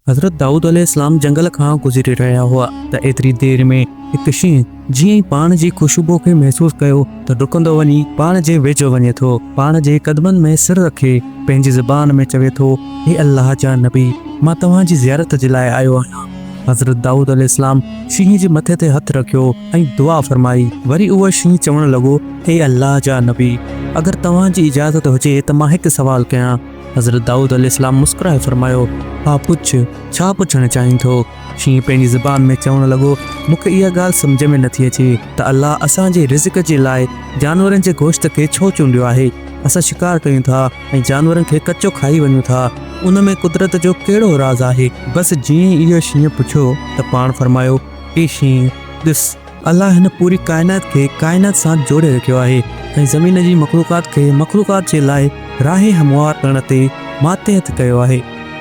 حضرت دائود عليه السلام جنگل کان گذري رهيا هئا ته ايتري دير ۾ هڪ شينهن جيئن ئي پاڻ جي خوشبو کي محسوس ڪيو ته ڊڪندو وڃي پاڻ جي ويجهو وڃي ٿو، پاڻ جي قدمن ۾ سر رکي پنهنجي زبان ۾ چوي ٿو، اي الله جا نبي! مان توهان جي زيارت جي لاء آيو آهيان. حضرت دائود عليه السلام شينهن جي مٿي تي هٿ رکيو ۽ دعا فرمائي. وري اهو شينهن چوڻ لڳو، اي الله جا نبي! اگر توهان جي اجازت هجي ته مان هڪ سوال ڪيان. حضرت دائود عليه السلام مسڪرائي فرمايو، ها پڇ، ڇا پڇڻ چاهين ٿو؟ شينهن پنهنجي زبان ۾ چوڻ لڳو، مون کي اها ڳالهه سمجهه ۾ نٿي اچي ته الله اسان جي رزق جي لاء جانورن جي گوشت کي ڇو چونڊيو آهي؟ اسان شڪار ڪيون ٿا ۽ جانورن کي ڪچو کائي وڃون ٿا، ان ۾ قدرت جو ڪهڙو راز آهي؟ بس جيئن ئي اهو شينهن پڇيو ته پاڻ فرمايو، اي شينهن! ڏس! الله هن پوري ڪائنات کي ڪائنات سان جوڙي رکيو آهي ۽ زمين جي مخلوقات کي مخلوقات جي لاء راهه هموار ڪرڻ تي ماتحت ڪيو آهي.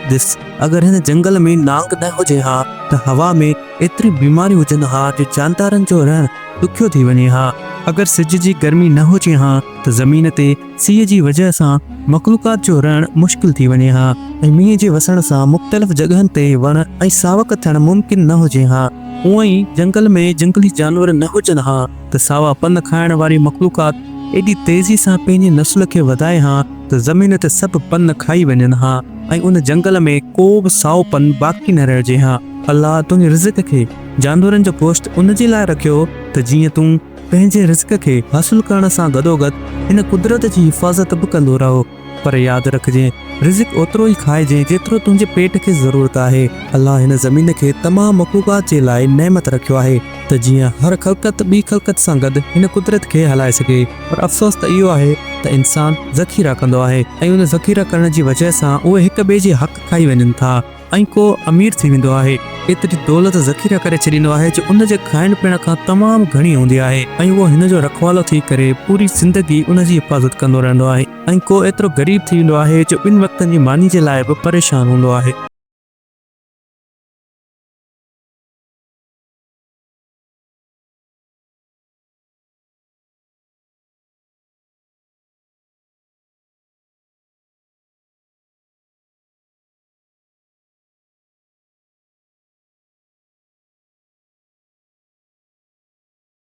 ڏس، اگر هن جنگل ۾ نانگ نه هجي ها ته هوا ۾ ايتريون بيماريون هجن ها جو جاندارن جو رهڻ ڏکيو ٿي وڃي ها. اگر سج جي گرمي نه هجي ها ته زمين تي سيء جي وجهه سان مخلوقات جو رهڻ مشڪل ٿي وڃي ها ۽ مينهن جي وسڻ سان مختلف جڳهن تي وڻ ۽ ساوڪ ٿيڻ ممڪن نه هجي ها. هونئن ئي جنگل ۾ جنگلي جانور نه هجن ها ته ساوا پن کائڻ واري مخلوقات ايڏي تيزي سان پنهنجي نسل کي وڌائي ها ته زمين تي سڀ پن کائي وڃن ها ۽ ان جنگل ۾ ڪو به سائو پن باقي نه رهجي ها. الله تنهنجي رزق کي جانورن جو گوشت ان جي لاء رکيو ته جيئن تون پنهنجي رزق کي حاصل ڪرڻ سان گڏوگڏ هن قدرت جي حفاظت به ڪندو رهو. پر ياد رکجين، رزق اوترو ئي کائجين جيترو تنهنجي پيٽ کي ضرورت آهي. الله هن زمين کي تمام مخلوقات جي لاء نعمت رکيو آهي ته جيئن هر خلقت ٻي خلقت سان گڏ هن قدرت کي هلائي سگهي. پر افسوس ته اهو آهي ته انسان ذخيرا ڪندو آهي ۽ ان ذخيرا ڪرڻ جي وجهه سان اهي هڪ ٻئي جي حق کائي وڃن ٿا. ۽ ڪو امير ٿي ويندو آهي، ايتري دولت ذخيره ڪري ڇڏيندو آهي جو ان جي کائڻ پيئڻ کان تمام گهڻي هوندي آهي ۽ اهو هن جو رکوالو ٿي ڪري پوري زندگي ان جي حفاظت ڪندو رهندو آهي ۽ ڪو ايترو غريب ٿي ويندو آهي جو ٻن وقتن جي ماني جي لاء به پريشان هوندو آهي.